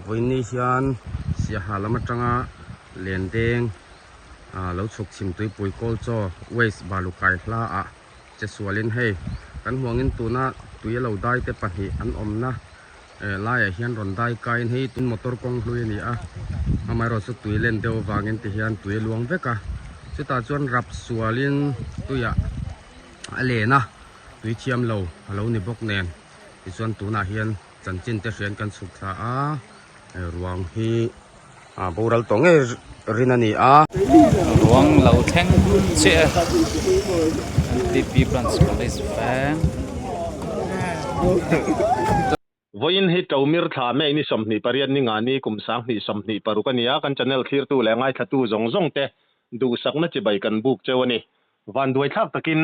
Vawiinni hian Siaha lam atanga Lendeng ah lo chhuk chhim tuipui Kawlchaw Waste Balukai hla ah che sualin hei kan huangin tuna tui a lo dai te pahnih an awmna eh laiah hian rawn dai kaiin hei tun motor kawng hlui a ni a amaherawh chu tui len deuh avangin ti hian tui a luang vek a chutah chuan rap sualin tuiah a len a tui thiam lo a lo ni bawk nen tichuan tunah hian chanchin te hriain kan chhuk thla a ruang hi ah boral tawh ngei rin a ni a. Ruang lo thleng chiah e MTP branch college veng. Vawiin hi Ṭomir thla May ni 28 ni nga ni kum 2026 a ni a, kan channel thlirtu leh ngaithlatu zawng zawng te duhsakna chibai kan buk cheu a ni. Vanduai thlak takin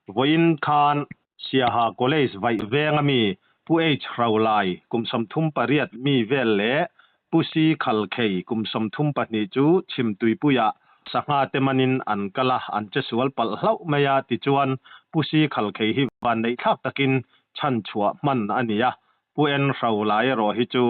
vawiin khan Siaha College vaih veng ami Pu H Hraulai kum 38 mi vel leh Pu C Khalkhei kum 32 chu Chhimtuipuiah sangha te manin an kal a, an che sual palh hlauh mai a, tichuan Pu C Khalkhei hi vanneih thlak takin chhanchhuah hman a ni a, Pu En Hraulai erawh hi chu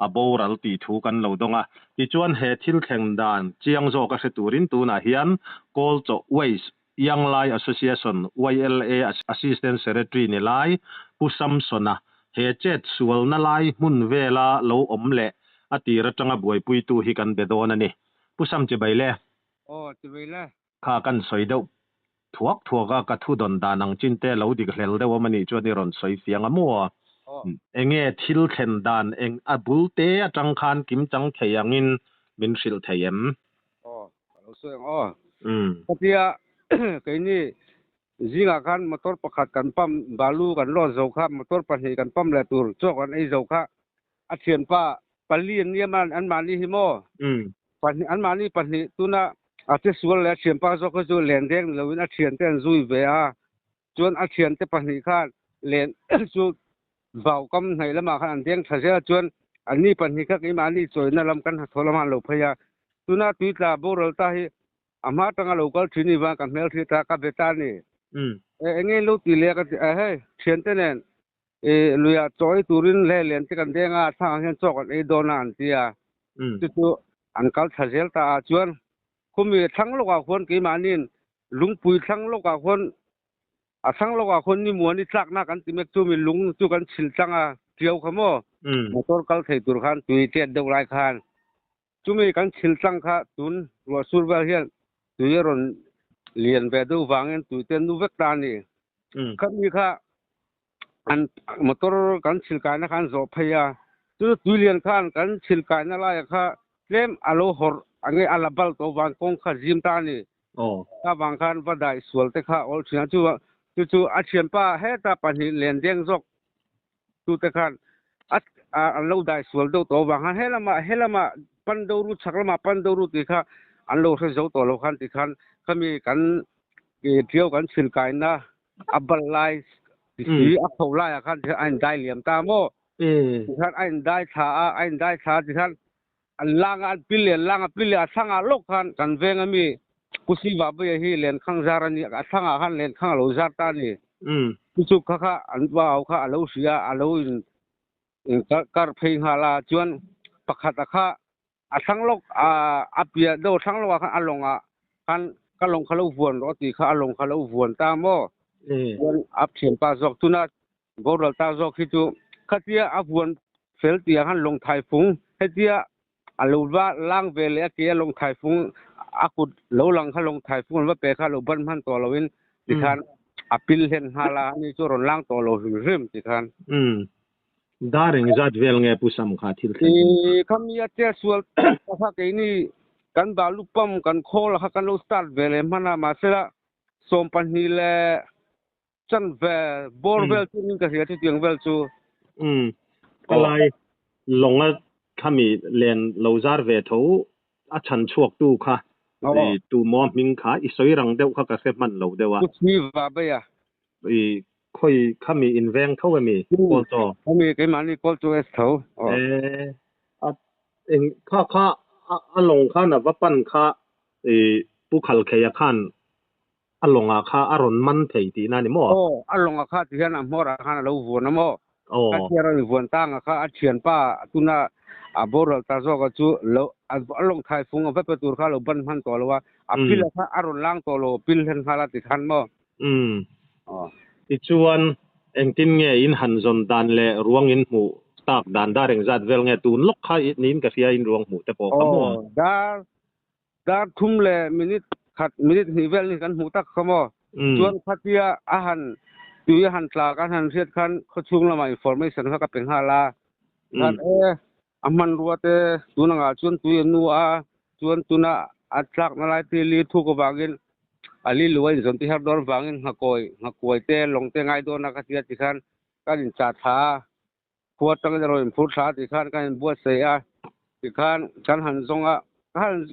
a boral tih thu kan lo dawng a, tichuan he thil thleng dan chiang zawk a hre turin tunah hian Kawlchaw Waste Young Lai Association, YLA, Assistant Secretary ni lai Pu Samsona he chet sualna lai hmun vela lo awm leh a tir atanga buaipuitu hi kan be dawn a ni. Pu Sam chibai le. Aw, chibai le. Kha kan sawi deuh thuak thuak a, ka thu dawn dan ang chin te lo dik hlel deuh awm a nih chuan i rawn sawi fiang a maw? Aw. Enge thil thlen dan eng a bul te atang khan kimchang thei angin min hrilh thei em? Aw, ka lo sawi ang aw. Khatia keini zingah khan motor pakhat kan pump balu kan lawn zo kha motor pahnih kan pump leh tur chaw kan ei zo kha a thianpa pali an nia man anmahni hi maw pahnih anmahni pahnih tuna a che sual leh a thianpa zawk kha chu len deng ni loin a thiante an zui ve a chuan a thiante pahnih khan len chu Vau kam hnaih lamah khan an deng tha zel a chuan anni pahnih kha keimahni chawina lam kan hnathawh lamah an lo phei a. Tuna tuitla boral ta hi a hma atanga lo kal thin i vang ka hmel hriat a ka be ta a ni. E enge in lo ti leh a ka ti a hei thiante nen i luiah chaw ei turin le len te kan deng a a thlangah hian chaw kan ei dawn a an ti a. Chu chu an kal tha zel ta a chuan khumi thlang lawkah khuan keimahniin lungpui thlang lawkah khuan A thlang lawkah khawn ni muan i tlakna kan ti mek chu mi lung chu kan chhil tlang a, ṭiau kha maw motor kal thei tur khan tui chet deuh lai khan chumi kan chhil tlang kha tun ruah sur vel hian tui a rawn lian ve deuh vangin tui te an nu vek ta a ni. Khami kha an motor kan chhil kaina kha an zawh phei a, chu tui lian khan kan chhil kaina laiah kha tlem a lo hawrh a nge a la bal tawh vang kawng kha zim ta a ni. Aw. Ka vang khan va daih sual te kha awl thin a, chu chu chu a thianpa heta pahnih len deng zawk tu te khan a an lo daih sual deuh tawh vang khan helamah helamah pan deuh ru chhak lamah pan deuh ru tih kha an lo hre zo tawh lo khan ti khan khami kan ṭiau kan chhil kaina a bal lai ti si a kho laiah khan ti khan a indai liam ta maw ti khan a indai thla a a indai thla a ti khan An lang a, an pil leh an lang a, pil leh a thlangah lawk khan kan veng a mi Pu Siva Bawia hi lenkhang zar a ni, a thlangah khan lenkhang a lo zar ta a ni. Chu chu kha kha an va au kha a lo hria a, a lo in in kar phei nghal a, chuan pakhat a kha a thlang lawk a, a piah deuh a thlang lawkah khan a lawngah khan ka lawng kha lo vuan rawh a tih kha a lawng kha lo vuan ta maw? Chuan a thianpa zawk tuna Boral ta zawk hi chu khatia a vuan fel tih ah khan lawngthai fung hetia a lo va lang ve leh a ke a lawngthai fung a kut lo lang kha lawngthai fung an va pe kha lo ban hman tawh lo in tikhan a pil hlen nghal a ani chu a rawn lang tawh lo hrim hrim tikhan. Umm. Dar engzat vel nge Pu Sam kha thil thlen hun kha? I khami a che sual tak kha keini kan balu pump kan khawl kha kan lo start ve leh hman a mahsela 12 leh Chan ve bawr vel chu ning ka hria chu tiang vel chu. Umm ka lai lawng a khami len lo zar ve tho a chhan chhuak tu kha i tu maw hming kha i sawi rang deuh kha ka hre hman lo deuh a. Pu Chhi va bei a. I khawi khami in veng tho emi kawl chaw. Khami keimahni kawl chaw es tho. E a eng kha kha a lawng khan a va pan kha i Pu Khalkheia khan A lawngah kha a rawn man thei tihna a ni maw? Aw, a lawngah kha ti hian a hmawrah khan a lo vuan a maw? Aw. Ka thian a rawn vuan tang a kha a thianpa tuna A boral ta zawk a chu lo a lawng thai fung a va pe tur kha lo ban hman tawh lo a, a pil a kha a rawn lang tawh lo, pil hlen nghal a ti khan maw? Umm. Aw. Tichuan, engtin nge in han zawn dan leh ruang in hmuh tak dan dar engzat vel nge tun lawk kha niin ka hria in ruang hmuh te pawh kha maw? Aw, dar dar thum leh minute khat minute hnih vel ni kan hmuh tak kha maw? Chuan khatia a han tui a han tla kan han hriat khan khawchhung lamah information kha ka pe nghal a, khan e a hmanrua te tun angah chuan tui a nu a, chuan tuna a tlakna lai te li thuk avangin a li lu a inzawn ti her dawn vangin nghakuai nghakuai te lawng te ngai dawn a ka tia tikhan kan inchah thla a, khua atangin a rawn inphur thla a tikhan kan inbuatsaih a, tikhan kan han zawng a,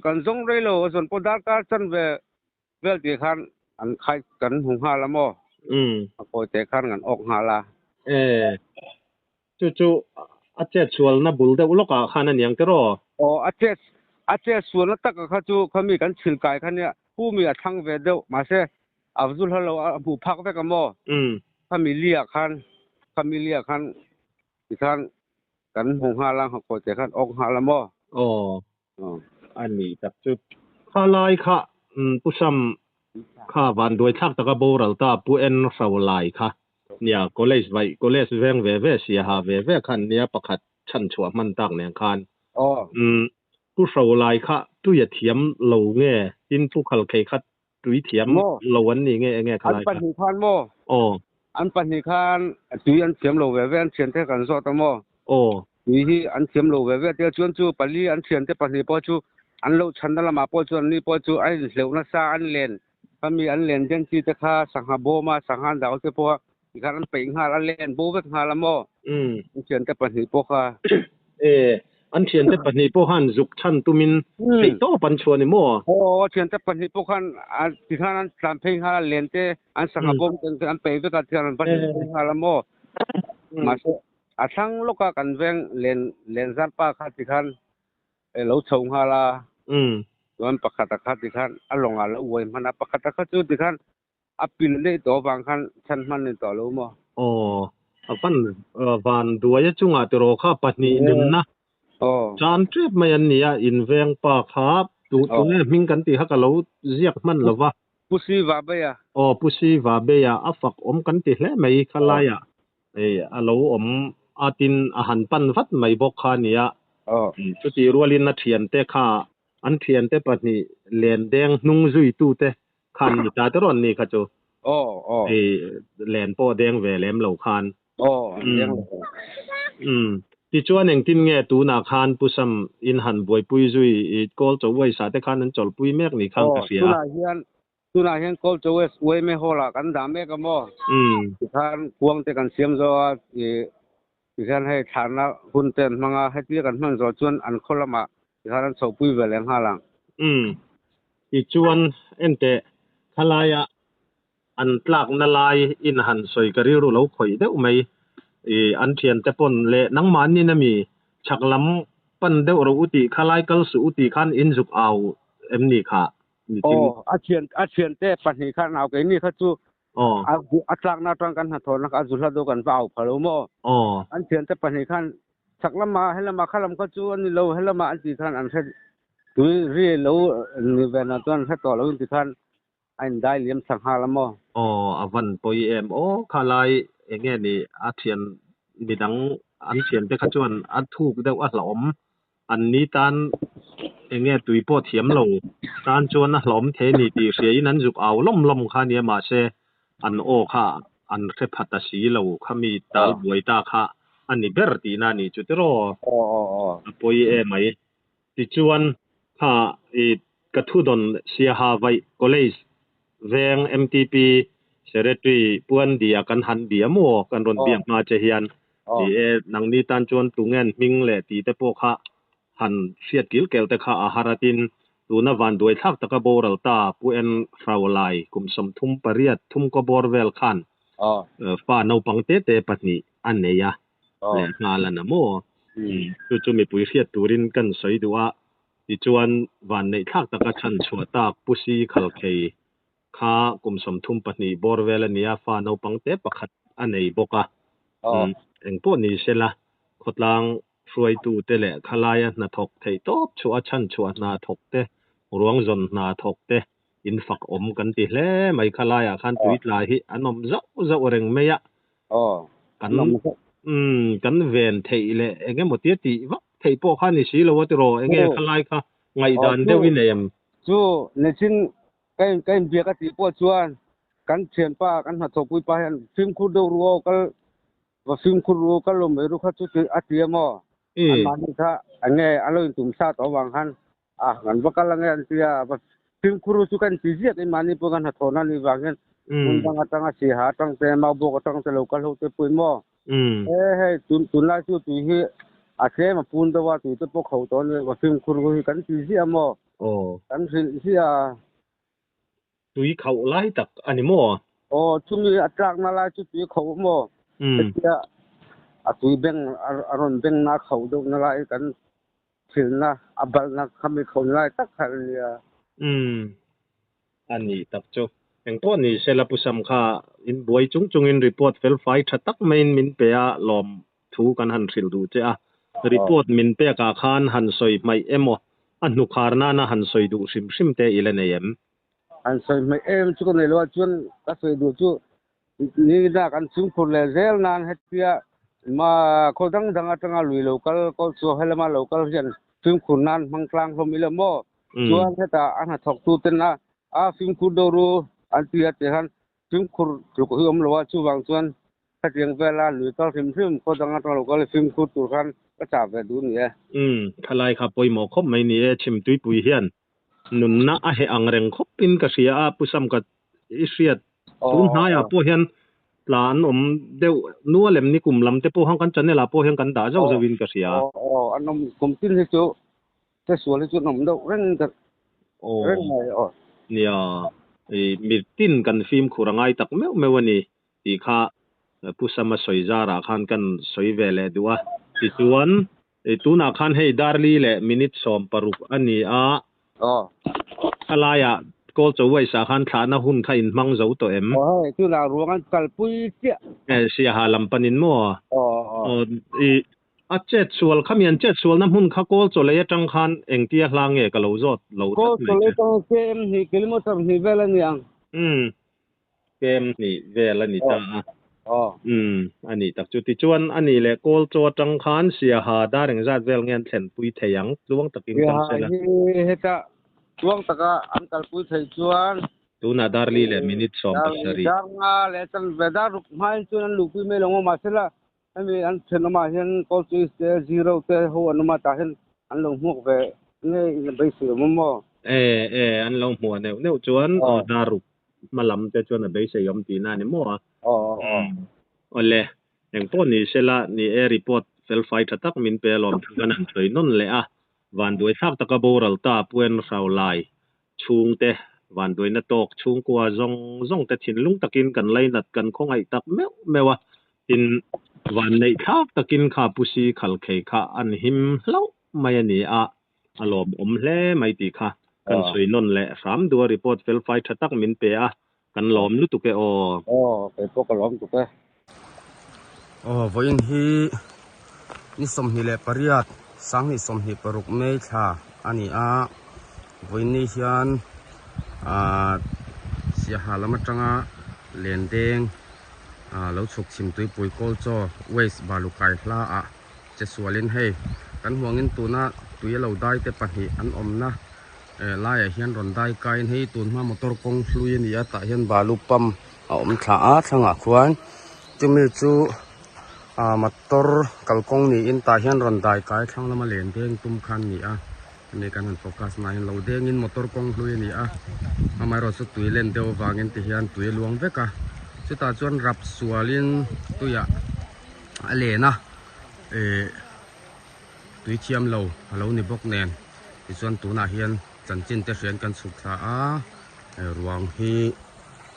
kan zawng rei lo a zawn pawh darkar chanve vel tih khan an khai kan hmu nghal a maw? A kawi teh khan kan awk nghal a. E, chu chu a chet sualna bul deuh lawkah khan a niang tiraw? Aw, a chet a chet sualna taka kha chu khami kan chhil kai kha nia, hu mi a thlang ve deuh, mahse a zu hla lo a hmuh phak vek a maw? Khami liah khan khami liah khan tikhan kan hmu nghal a, kawi teh khan awk nghal a maw? Aw, A ni tak chu. Kha lai kha Pu Sam kha vanduai thlak taka boral ta Pu En Hro lai kha nia college vaih college veng ve ve sia ha ve ve khan nia pakhat chhan chhuah hman tak nen khan Pu Hro lai kha tui a thiam lo nge tin Pu Khalkhei kha tui thiam lo an ni nge enge kha lai kha. An pahnih khan maw? Aw. An pahnih khan tui an thiam lo ve ve an thiante kan zawt a maw? Aw. Tui hi an thiam lo ve ve tia chuan chu pali an thiante pahnih pawh chu an lo chhanna lamah pawh chuan ni pawh chu a inhleuh nasa an len khami an len den chi te kha sangha bawma sangha an dau te pawh tikhan an peih nghal a len bo vek nghal a maw? An thiante pahnih pawh kha. E, an thiante pahnih pawh khan zuk chhan tumin theih tawp an chhuah ni maw? Aw, a thiante pahnih pawh khan tikhan an tlan phei nghal a, len te an sangha bawm te an peih vek a, tikhan an va hlim phei nghal a maw? Mahse, a thlang lawka kan veng len len zar pa kha tikhan lo chho nghal a, chuan pakhata kha tikhan a lawngah lo uai hman a, pakhata kha chu tikhan A pil daih tawh avang khan chhan hman ni tawh lo maw? Aw, a van van duaia chungah tiraw kha pahnih nunna tan tep mai an ni a, inveng pa kha tu tunge hming kan tih kha ka lo ziak hman lo va. Pu Si Vabeia. Aw, Pu Si Vabeia a fak awm kan ti hle mai kha laiah a lo awm a tin a han pan vat mai bawk kha a ni a. Chutih rualin a thiante kha an thiante pahnih len deng hnung zuitute Khan ni ta te rawn ni kha chu. Aw, aw. I len pawh deng ve lem lo khan. Aw, deng lo. Umm. Tichuan engtin nge tunah khan Pu Sam in han buaipui zui i Kawl Chaw Uaisa te khan an chawlhpui mek ni khan ka hria. Aw, tunah hian, tunah hian Kawl Chaw Uaisa Uaime Hall ah kan dah mek a maw? Umm. Tikhan kuang te kan siam zo a, i tikhian hei thlarna hun te an hmang a, hetia kan hman zawh chuan an khaw lamah tikhan an chhohpui ve leh nghal ang. Umm. Tichuan, enteh, khalaia an tlakna lai in han sawi ka rilru lo khawih deuh mai. I an thiante pawn leh nangmahnin ami chhak lam pan deuh rawh u tih khalai kal suh u tih khan in zuk au em ni khah? Nitin. Aw, a thian a thiante pahnih khan au keini kha chu Aw. a a tlakna atang kan hnathawhna kha a zu hla deuh kan va au pha lo maw? Aw. An thiante pahnih khan chhak lamah helamah khalam kha chu a ni lo helamah an tih khan an hre Tui ri lo ni ve na chuan hre tawh lo in ti khan a in dai liam chak nghal a maw? Aw a van pawi em aw kha lai enge ni a thian midang an thian te kha chuan a thuk deuh a hlauhawm an ni tan enge tui pawh thiam lo tan chuan a hlauhawm thei a ni tih hria in an zuk au lawm lawm kha nia mahse an aw kha an hre pha ta si lo kha mi tal buai ta kha a ni ber tihna a nih chu tiraw a pawi em mai. Tichuan, kha i ka thudawn Siaha Vaih College veng MTP Secretary Puandia kan han bia maw kan rawn biak hma che hian ni e, nangni tan chuan tungen hming leh tih te pawh kha han hriat kil kel te kha a har atin tuna vanduai thlak taka boral ta Pu En Hraulai kum 38 thum kaw bawr vel khan fa naupang te te pahnih a nei a. leh nghal a na maw? Chu chu mipui hriat turin kan sawi duh a, tichuan vanneih thlak taka chhan chhuah tak Pu Si Khalkhei kha kum 32 bawr vel a nia, fa naupang te pakhat a nei bawk a. Engpawh ni sela khawtlang Hruaitute leh khalaia hnathawk theih tawp chhuah a chhan chhuah hna thawk te, ruang zawn hna thawk te in fak awm kan ti hle mai. Khalaiah khan tuitla hi an awm zauh zauh reng mai a. Kan kan ven theih leh eng emaw tia tih vak theih pawh kha ni si lo a tiraw? Enge khalai kha ngaihdan deuh i nei em? Chu nichin ka in ka inbiak a tih pawh chuan kan thianpa kan hnathawhpui pa hian fimkhur deuh ru aw kal Va fimkhur ru ka lo mai ru kha chu a ti a maw? Anmahni kha enge an lo intum sa tawh avang khan a kan va kal ange an ti a, va fimkhur ru chu kan inti ziak i mahni pawh kan hnathawhna anih vang hian hmun dang atanga siaha atang te maubawk atang te lo kal ho te pawhin maw e hei tun tunlai chu tui hi a tlem a pun deuh a tui te pawh kho tawh a ni va fimkhur ru hi kan ti ziah a maw kan hrilh ziah a. Tui khauh lai tak a ni maw? Aw, chumi a tlakna lai chu tui khauh maw? Hetia a tui beng a rawn bengna a khauh deuhna lai kan thilna a balhna khami khauhna lai tak kha a nia. Umm, a nih tak chu. Engpawh ni sela Pu Sam kha in buai chung chungin report felfai tha tak maiin min pe a lawm thu kan han hrilh duh che a, report min pek ah khan han sawi hmaih emaw a hnukhar nana han sawi duh hrim hrim te i la nei em? Han sawi hmaih em chu ka nei lo a, chuan ka sawi duh chu ni na kan chhungkhur leh zel nan hetia ma khaw dang dang atanga lui lo kal kawl chu helama lo kal hian fimkhur nan hmang tlang hlawm ila maw? Chuan hetah a hnathawk tu ten a a fimkhur deuh ru an ti a tih khan fimkhur tluk hi awm lo a, chuvang chuan Khatiang vela lui kal hrim hrim khaw dang atang lo kal i fimkhur tur khan ka chah ve duh ni e. Umm, thalai kha pawimawh khawp mai ni e, Chhimtuipui hian nunna a heh ang reng khawpin ka hria a, Pu Sam ka i hriat tun hnaiah pawh hian tla an awm deuh nual em ni kum lam te pawh khan kan channel ah pawh hian kan dah zauh zauhin ka hria. Aw aw an awm kum tin hi chu Chesual hi chu an awm deuh reng ka reng mai aw. Nia, i mitin kan fimkhur a ngai tak meuh meuh a ni tih kha Pu Sama sawi zarah khan kan sawi ve leh duh a. Tichuan, tunah khan hei Darli leh minute 16 a ni a. Aw. Khalaiah Kawl Chawuaisa khan thlahna hun kha in hmang zo tawh em? Aw hei, tunah ruang an kalpui chiah. Eh, Siaha lam panin maw? Aw aw. Aw, i A chet sual kha mi an chet sualna hmun kha kawl chawlei atang khan engtia hla nge ka lo zawt lo tlat mai che. Kawl chawlei atang kem hnih kilometer hnih vel a ni ang. Umm kem hnih vel a ni ta a. Umm a nih tak chu. Tichuan a nih leh kawl chaw atang khan Siaha dar engzat vel nge an thlenpui thei ang tluang takin kal sela. Siaha hi heta tluang taka an kalpui thei chuan. Tunah dar li leh minute 17. Dar nga leh chanve dar ruk hmain chuan an luhpui mai lo maw mahsela Hemi an thenawmah hian Coach te Zero te ho an awm a, tah hian an lo hmuak ve nge in a beisei awm awm maw? E, e, an lo hmuah neuh neuh chuan aw dar ruk hma lam te chuan a beisei awm tihna a ni maw a? Aw, aw, aw. Awle, engpawh ni sela, ni e report felfai tha tak min pe alawm thu kan han sawi nawn leh a, vanduai thlak taka boral ta Puen Hrau Lai chhungte, vanduaina tawk chhungkua zawng zawng te thinlung takin kan lainat kan khawngaih tak meuh meuh a, tin vanneih thlak takin kha pusi khalkhei kha an him hlauh mai a ni a, a lawmawm hle mai tih kha kan sawi nawn leh hram duh a, report felfai tha tak min pe a, kan lawm lutuk e aw. Aw, kei pawh ka lawm tuk e. Aw, vawiin hi ni 28, 2026 May thla a ni a, vawiin ni hian ah Siaha lam atanga Lendeng ah lo chhuk chhim tuipui Kawlchaw Waste Balukai hla ah che sualin hei kan huangin tuna tui a lo dai te pahnih an awmna eh laiah hian rawn dai kaiin hei tun hma motor kawng hlui a ni a tah hian balu pump a awm thla a thlangah khuan chumi chu ah motor kalkawng niin tah hian rawn dai kai thlang lama len deng tum khan a ni a hemi kan han focus na hian lo dengin motor kawng hlui a ni a amaherawhchu chu tui len deuh avangin ti hian tui a luang vek a chutah chuan rap sualin tuiah a len a eh tui thiam lo a lo ni bawk nen tichuan tunah hian chanchin te hrian kan chhuk thla a ruang hi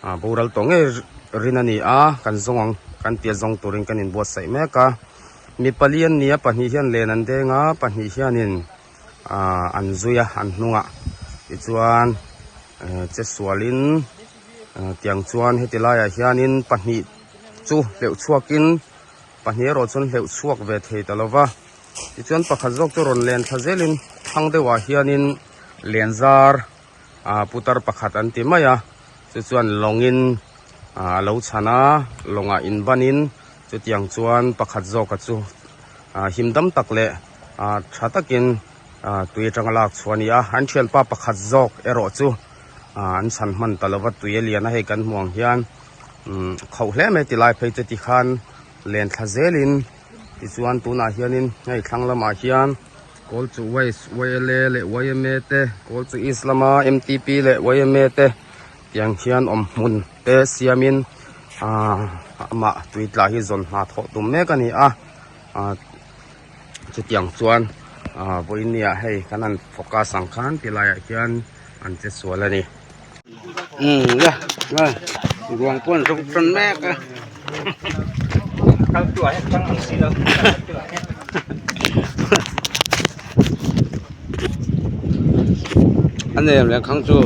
ah boral tawh ngei rin a ni a kan zawng ang kan tia zawng turin kan inbuatsaih mek a mi pali an ni a pahnih hian len an deng a pahnih hianin ah an zui a an hnungah tichuan che sualin tiang chuan heti laiah hianin pahnih chu hleuh chhuakin pahnih erawh chuan hleuh chhuak ve thei ta lo va. Tichuan pakhat zawk chu rawn len thla zelin thlang deuhah hianin len zar ah putar pakhat an ti mai a chu chuan lawngin ah a lo chhan a lawngah inbanin chutiang chuan pakhat zawka chu ah him dam tak leh ah tha takin ah tui atanga lak chhuah a ni a an thianpa pakhat zawk erawh chu ah an chhan hman ta lova tui a lian a hei kan hmuh ang hian umm khauh hle mai tilai phei chu tikhan len thla zelin tichuan tunah hianin hei thlang lamah hian Kawlchu West YLA leh YMA te Kawlchu East lama MTP leh YMA te tiang hian awm hmun te siamin ahh amah tui tla hi zawn hna thawh tum mek a ni a ahh chutiang chuan ahh vawinia hei kan han focus ang khan ti laiah hian an che sual a ni. Umm le hei ruang pawh an zawng tan mek a. A nei em lehkhang chu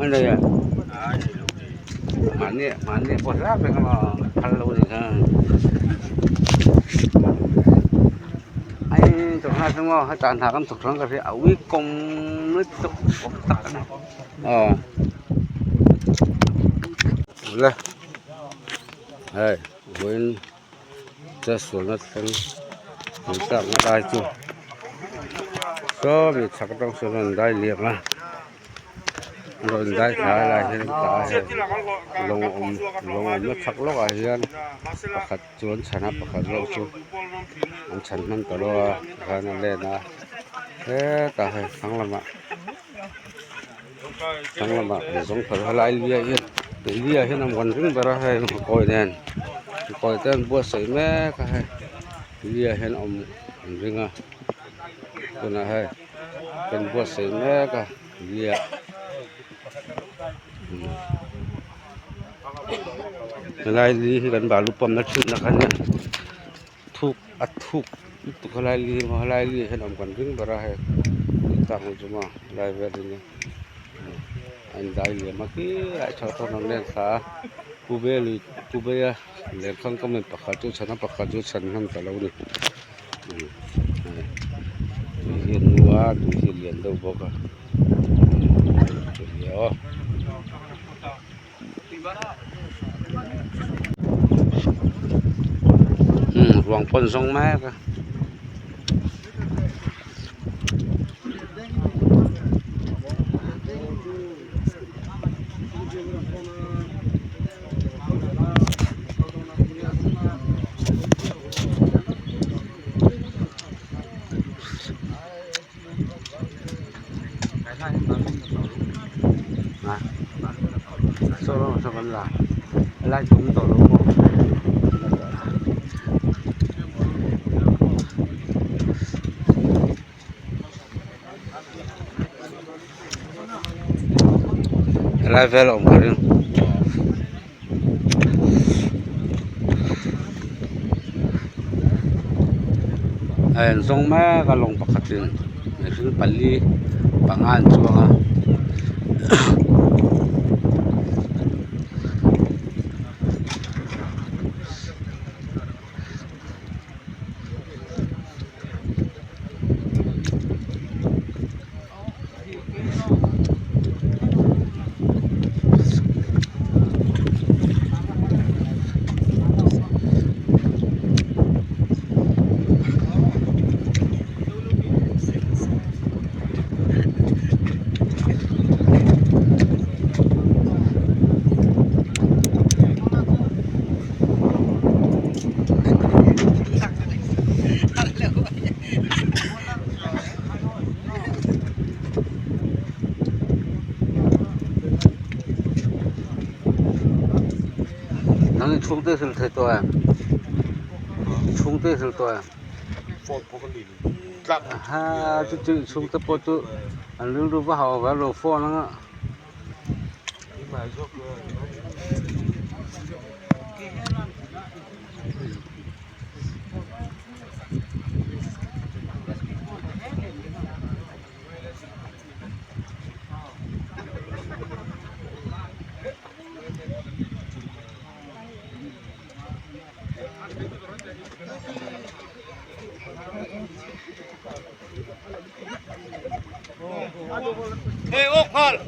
a nei em mahni mahni pawh hlak vek a phal lo a nih kha. Ai chawhma chu maw hetah hna kan thawk chuan ka hria a ui kawm lutuk awm tak a ni aw le hei vawiin chetsualna thleng tui tlakna lai chu sawmi chhak atang sawn a rawn dai liam a. Rawn dai thla a lai hian tah a hei lawng awm lawng awmna chhak lawkah hian pakhat chu an chhan a pakhat zawk chu an chhan hman ta lo a tikhan a len a hetah hei thlang lamah thlang lamah an zawng thla helai liai hian liai hian an vawn ring ber a hei kawi nen kawi te an buatsaih mek a hei liai hian awm an ring a tunah hei. Kan buatsaih mek a liah helai li hi kan balu pump na thin na kha nia thuk a thuk lutuk helai li hi helai li ah hian awm kan ring ber a hei tah hmun chu maw helai vel hi nia a in dai liam a khi lai chho te an len thla a pu be lui pu be a lehkhang ka men pakhat chu chhan a pakhat chu chhan hman ta lo a ni. Tui hi a nu a tui hi a lian deuh bawk a tui aw. Ruang pawn zawng mek a. Lai chu awm tawh lo maw. Helai vel a awm ka ring. A en zawng mek a lawng pakhatin mihring pali panga an chuang a. Nang i chhungte hrilh thei tawh em? I chhungte hrilh tawh em? Ha chu chu i chhungte pawh chu an rilru va hauh ve lo phone anga.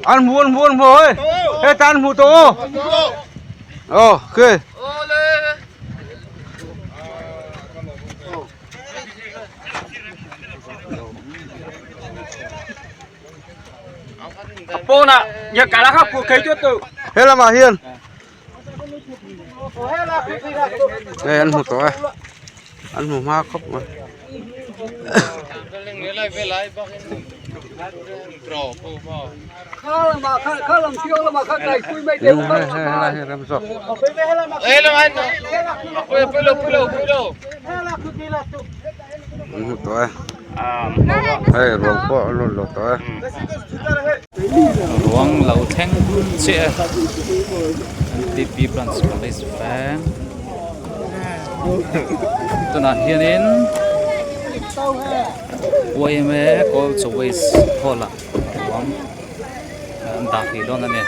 An hmu an hmu an hmu hei hei ta an hmu tawh aw aw khi. He lamah hian hei an hmu tawh e an hmu hma khawp mai. An hmu tawh e hei ruang pawh an rawn luah tawh e. Ruang lo thleng chiah e MTP branch police veng tunah hianin yma kawl chawei hall ah ruang an dah thei dawn a ni.